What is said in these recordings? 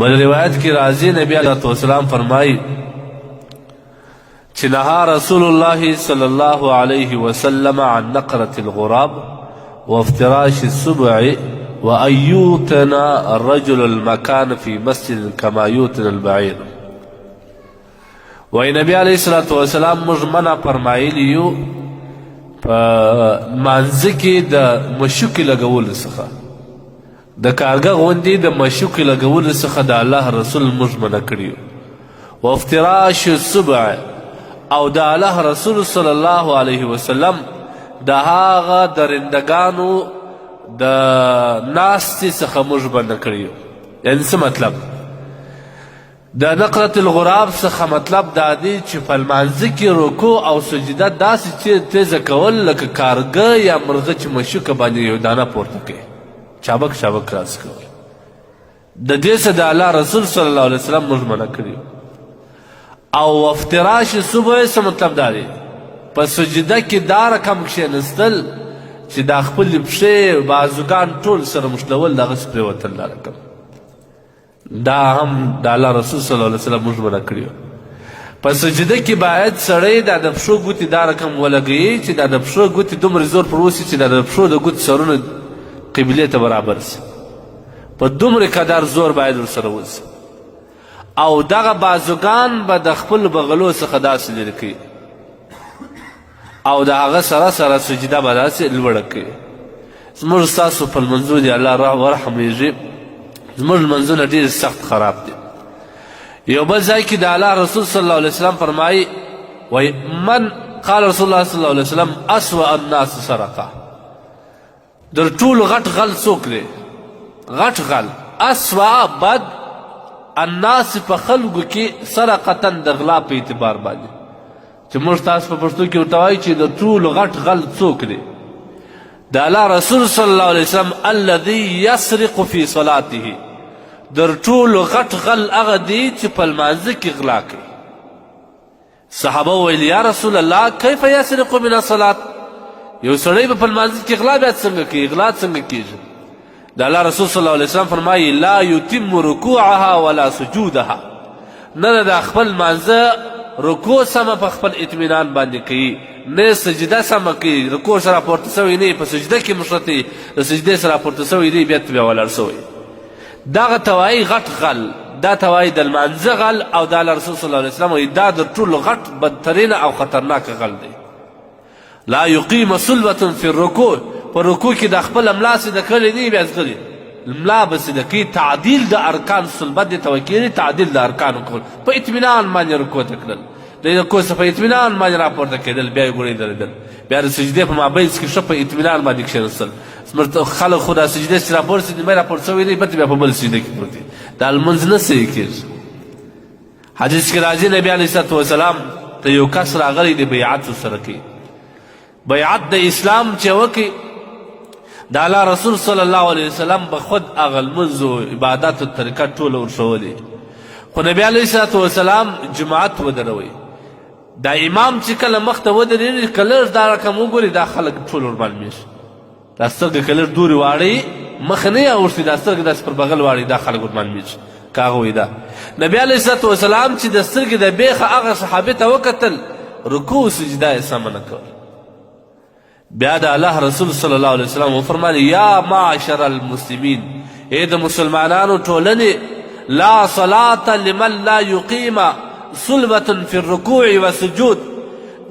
بل روایت کې راځي، نبی علیه السلام فرمایي چې نهى رسول الله صلی الله علیه وسلم عن نقرة الغراب وافتراش السبع وأن يوطن الرجل المكان في مسجد كما يوطن البعير. وای نبی علیه الصلاة والسلام موږ منع فرمایلی یو په مانځ کې د مشوکې لګولو څخه، د کارګه غوندې د مشوکې لګولو څخه د الله رسول موږ منع کړي یو، وافتراش السبع، او د الله رسول صلی الله علیه وسلم د هغه درندګانو د ناستې څخه موږ منع کړي یو. یعنی څه مطلب؟ د نقرة الغراب څخه مطلب دا دی چې په لمانځه کې رکوع او سجده داسې تېزه کول لکه کارګه یا مرغه چې مشوکه باندې یو دانه پورته کوي، چابک چابک راز کول. د دې څه د الله رسول صلی الله علیه وسلم موږ منع کړي. او افتراش صبح څه مطلب دا دی؟ په سجده کې دا رقم کښېنستل چې دا خپلې پښې بازوګان ټول سره مښلول، دغسې پرېوتل دا رقم، دا هم د الله رسول صلی الله علیه وسلم موږ منع کړي. په سجده کې باید سړی دا د پښو ګوتې دا رقم ولګوي چې دا د پښو ګوتې دومره زور پر وسي چې دا د پښو د ګوت سرونه قبلې ته برابر سي، په دومره قدر زور باید ورسره وسي. او دغه بازوګان به د خپل بغلو څخه داسې لرې کوي او د هغه سره سره سجده به داسې لوړه کوي. زموږ ستاسو په لمونځو دې الله ورحمېږي، زموږ لمونځونه ډېر سخت خراب دي. یو بل ځای کې د الله رسول صلی الله علیه وسلم فرمایي، وایي من قال رسول الله صلی الله علیه وسلم اسوأ الناس سرقه، در ټولو غټ غل څوک دی؟ غټ غل اسوا بد الناس په خلکو کې سرقتن د غلا په اعتبار باندې، چې موږ تاسو په پښتو کې ورته وایو چې د ټولو غټ غل څوک دی؟ د الله رسول صلی الله علیه وسلم الذي يسرق في صلاته، در ټولو غټ غل هغه دی چې په لمانځه کې غلا کوي. صحابه وویل یا رسول الله کیف یسرق من الصلاه، یو سړی به په لمانځه کې غلا بیا څنګه کوي، غلا څنګه کیږي؟ د الله رسول صلی الله علیه وسلم فرمایي لا یتم رکوعها ولا سجودها، نه د خپل لمانځه رکوع سمه په خپل اطمینان باندې کوي، نه سجده سمه کوي، رکوع سره پورته سوی نه، په سجده کې مشرتي د سجدې سره پورته سوی دی، بیا بیا ولاړ سوی. دغه ته وایي غټ غل، دا ته وایي د لمانځه غل، او د الله رسول صلی الله علیه وسلم وایي دا د ټولو غټ بدترینه او خطرناک غل دی. لا یقیم صلبة فی الرکوع، په رکوع کې د خپله ملا سیده کړې نه بیا ځغلي، ملا به سیده کوي. تعدیل د ارکان صلبت دې ته ویل کېږي، تعدیل د ارکانو کول، په اطمینان باندې رکوع ته کړل، د رکوع څخه په اطمینان باندې راپورته کېدل، بیا یې ګوړې درېدل، بیا د سجدې په مابین کې ښه په اطمینان باندې کښېنستل. زموږ خلک خو دا سجدې چې راپورته سي نیمه راپورته سوی دی، بېرته بیا په بل سجده کې پروت دي، دا لمونځ نه صحیح کېږي. حدیث کې راځي نبي علیه الصلات والسلام ته یو کس راغلی دی بیعت ورسره کوي، بیعت د اسلام چې وکړي د الله رسول صلی الله علیه وسلم به خود هغه لمونځ او عبادت او طریقه ټوله ورښولې. خو نبي علیه الصلات والسلام جماعت ودروي، دا امام چې کله مخته ودرېږي که لږ دا رقم وګوري دا خلک ټول ورمعلومېږي، دا سترګې که لږ دورې واړوي مخ نه یې اوښتي، دا سترګې داسې پر بغل واړوي دا خلک ورمعلومېږي. که هغه وایي دا نبي علیه الصلات والسلام چې د سترګې د بېخه هغه صحابي ته وکتل، رکوع سجده یې سمه نه کوله. بیا د الله رسول صلی الله علیه وسلم وفرمایل یا معاشر المسلمین، ای د مسلمانانو ټولنې، لا صلاة لمن لا یقیم صلبة فی الرکوع والسجود،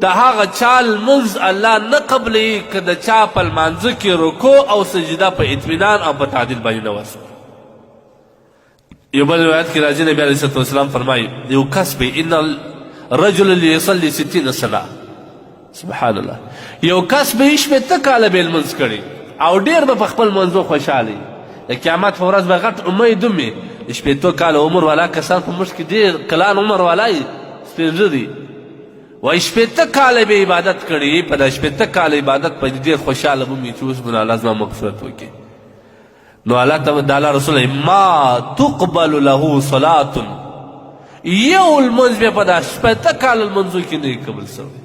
د هغه چا لمونځ الله نه قبلوي که د چا په لمانځه کې رکوع او سجده په اطمینان او په تعدیل باندې نه وسوه. یو بل روایت کې راځي نبی علیه الصلاة والسلام فرمایي یو کس به ان الرجل لیصلي ستین سنه، سبحان الله، یو کس به 60 کاله به لمونځ کړي او ډېر به په خپل منځو خوشحاله، د قیامت په ورځ به غټ امید وي. 60 کاله عمر والا کسان په موږ کې ډېر کلان عمر والا یي، سپین ږیري وایي 60 کاله به عبادت کړي، په دا 60 کاله عبادت په ډېر خوشحاله به وي چې اوس به الله زما مغفرت وکړي. نو الله ته د الله رسول ما تقبل له صلاه، یو لمونځ به په دا 60 کاله لمونځو کې نه قبول سوی.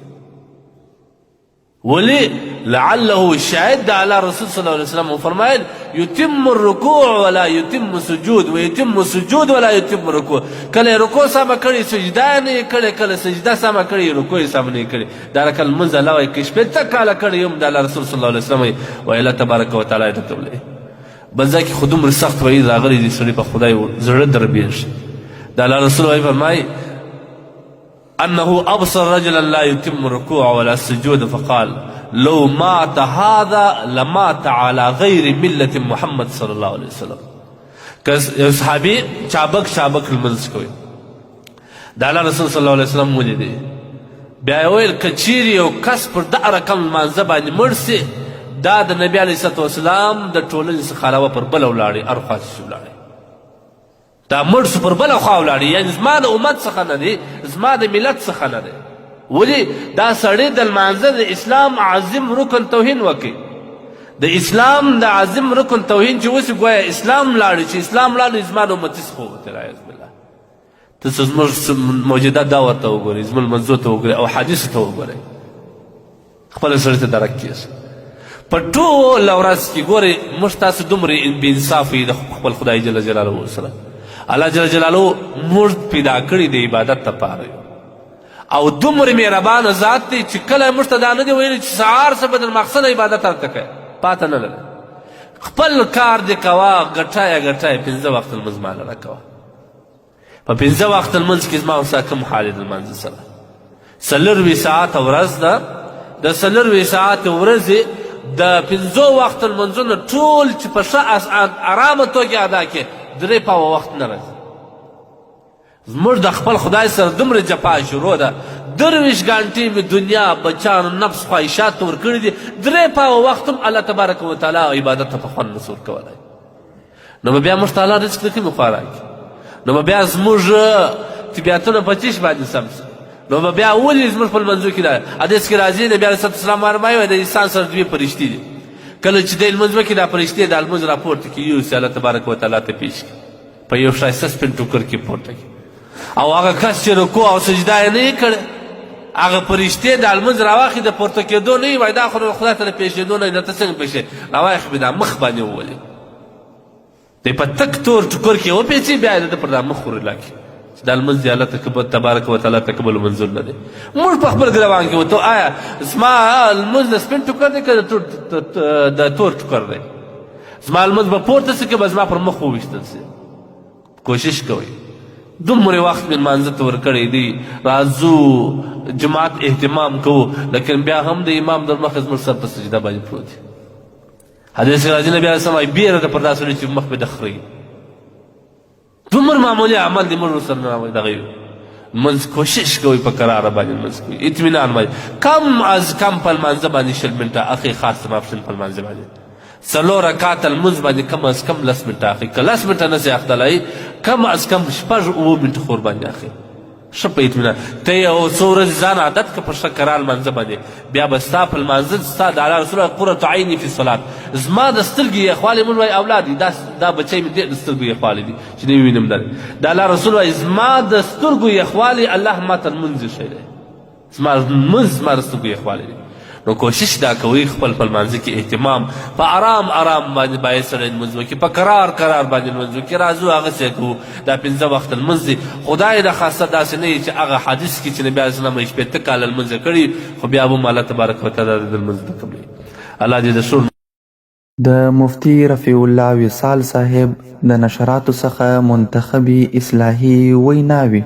ولی لعله شاید د الله رسول صلی الله علیه وسلم وفرمایل یتم الرکوع ولا یتم سجود ویتم سجود ولا یتم رکوع. کله رکوع سمه کړي سجده نه کړي، کله سجده سمه کړي رکوع سمه نه کړي. دا رکل منځ الله وایي که 60 کاله کړي هم د الله رسول صلی الله علیه وسلم وایي الله تبارک وتعالی ته قبلوي. بل ځای کې خو دومره سخت وعید راغلی دی سړي په خدای زړه دربېږي. د الله رسول وایي فرمایي أنه أبصر رجلا لا يتم الركوع ولا السجود فقال لو مات هذا لمات على غير ملة محمد صلى الله عليه وسلم. که یو صحابي چابک چابک لمونځ کوي، د الله رسول صلی الله علیه وسلم ولیدی، بیا یې وویل که چیرې یو کس پر دغه رقم لمانځه باندې مړ سي، دا د نبي علیه الصلات والسلام د ټولنې څخه علاوه پر بله ولاړی، هر خوا چې ولاړی دا مړ سو پر بله خوا ولاړی، یعنې زما د امت څخه نه دی، زما د ملت څخه نه دی. ولې دا سړی د لمانځه د اسلام عظیم رکن توهین وکړي؟ د اسلام د عظیم رکن توهین چې وسي ګویا اسلام لاړی، چې اسلام لاړی زما د امتي څخه ووتل. عیاذ بالله. ته څه زموږ موجوده دا ورته وګورئ، زموږ لمانځو ته وګورئ او حدیثو ته وګورئ، خپل سړي ته درک کېږي. په ټوله ورځ کې ګورئ موږ تاسو دومره بې انصافه یو د خپل خدای جل جلاله سره. الله جل جلاله موږ پیدا کړي د عبادت لپاره یو، او دومره مهربانه ذات دی چې کله موږ ته دا نه دی ویلي چې سهار څه به د مقصد عبادت هلته کوې، پاته نه لري. خپل کار دې کوه، ګټه یې ګټه یې، پنځه وخته لمونځ ماله راکوه. په پنځه وخته لمونځ کې زما او ستا کوم حال دی د لمانځه سره؟ 24 ساعته ورځ ده، د 24 ساعته ورځې د پنځو وخت لمونځونه ټول چې په ښه ارامه توګه ادا کړې، درې پاوه وخت نه راځي. زموږ د خپل خدای سره دومره جفا شروع ده، 23 ګانټې مې دنیا، بچانو، نفس، خواهشات ته ورکړي دي، درې پاوه وخت هم الله تبارک وتعالی عبادت ته په خوند نسو ورکولی. نو به بیا موږ ته الله رزق د کومې خوا راکړي؟ نو به بیا زموږ طبیعتونه په څه شي باندې سم سي؟ نو به بیا ولې زموږ په لمانځو کې دا حدیث کې راځي، نبي علیه السلام فرمایي د انسان سره دوې فرشتې دي، کله چې دی لمونځ وکړي دا فرشتې دا لمونځ راپورته کړي، یوسي الله تبارک وتعالی ته پېش کړي، په یو ښایسته سپین ټوکر کې پورته کړي. او هغه کس چې رکوع او سجده یې نه کړې، هغه فرشتې د لمونځ راواخلي، د پورته کېدو نه وي، وایي دا خو خدای ته د پېښېدو نه دی، ته څنګه پېښې راواخلي، دا مخ باندې وولي، دی په تک تور ټوکر کې وپېڅي، بیا یې د ده پر دا مخ ورلا کړي چې دا لمونځ دی الله تبارک وتعالی ته قبول منظور نه دی. موږ په خپل ګروان کې وتو، آیا زما لمونځ د سپین ټوکر دی که د تور ټوکر دی؟ زما لمونځ به پورته سي که به زما پر مخ وویشتل سي؟ کوشش کوئ، دومره وخت مې لمانځه ته ورکړی دی، راځو جماعت اهتمام کوو، لیکن بیا هم د امام در مخې زموږ سر په سجده باندې پروت دی. حدیث کې راځي نبي علیه السلام وایي بیره ده پر داسې سړي چې مخ پرې د خري. دومره معمولي عمل دی موږ ورسره نه دغه یو. لمونځ کوشش کوئ په کراره باندې لمونځ کوئ، اطمینان باندې، کم از کم په لمانځه باندې 20 منټه اخلي، خاص د ماسپښین په لمانځه باندې څلور رکعته لمونځ باندې کم از کم 10 منټه اخلي، که 10 منټه نه سي اخیستلی کم از کم 6 7 منټه خو ورباندې اخلي، ښه په اطمینان. ته یو څو ورځې ځان عادت که په ښه کرار لمانځه باندې، بیا به ستا په لمانځه ستا د الله رسول قرة عیني فی الصلات، زما د سترګې یخوالی، موږ وایي اولاد دي، دا بچی مې ډېر د سترګو یخوالی دي چې نه وینم دا د الله رسول وایي زما د سترګو یخوالی الله ما ته لمونځ ایښی دی، زما لمونځ زما د سترګو یخوالی دی. نو کوشش دا کوئ خپل په لمانځه کې اهتمام په آرام آرام باندې باید سړی لمونځ وکړي، په کرار کرار باندې لمونځ وکړي. راځو هغسې کوو، دا پنځه وخته لمونځ دی. خدای د خاصه داسې نه چې هغه حدیث کې چې نبي علیه السلام یې 60 کاله لمونځ کړي، خو بیا هم الله تبارک وتعالی د لمونځ نه قبلوي. الله دې د ښو د مفتي رفیع الله وصال صاحب د نشراتو څخه منتخبې اصلاحي ویناوې.